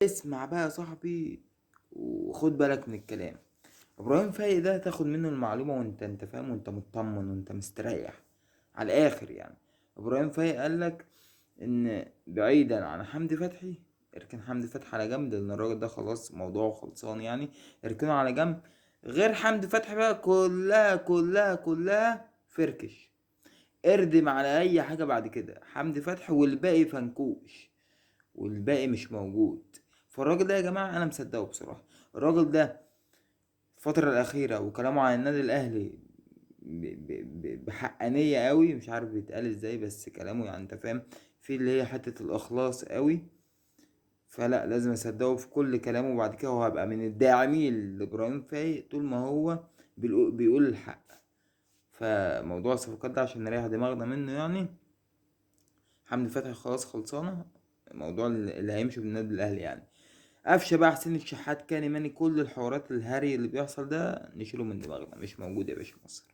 اسمع بقى يا صاحبي وخد بالك من الكلام. ابراهيم فايق ده تاخد منه المعلومة وانت انت فاهم، وانت مطمن وانت مستريح على الاخر يعني. ابراهيم فايق قالك ان بعيدا عن حمدي فتحي، اركن حمدي فتحي على جنب لان الراجل ده خلاص موضوعه خلصان يعني، اركنه على جنب. غير حمدي فتحي بقى كلها كلها كلها فركش، اردم على اي حاجة بعد كده حمدي فتحي، والباقي فنكوش والباقي مش موجود. فالراجل ده يا جماعة انا مصدقه بصراحة. الراجل ده الفترة الأخيرة وكلامه عن النادي الأهلي بحقانية قوي، مش عارف بيتقال ازاي، بس كلامه يعني انت فاهم في اللي هي حتة الإخلاص قوي. فلا لازم أصدقه في كل كلامه، وبعد كده هو هبقى من الداعمين لإبراهيم فايق طول ما هو بيقول الحق. فموضوع الصفقات ده عشان نريح دماغنا منه يعني. حمدي فتحي خلاص خلصانة، موضوع اللي هيمشي بالنادي الأهلي يعني. قفشه بقى، حسين الشحات، كان ماني، كل الحوارات الهري اللي بيحصل ده نشيله من دماغنا، مش موجود يا باشا مصر.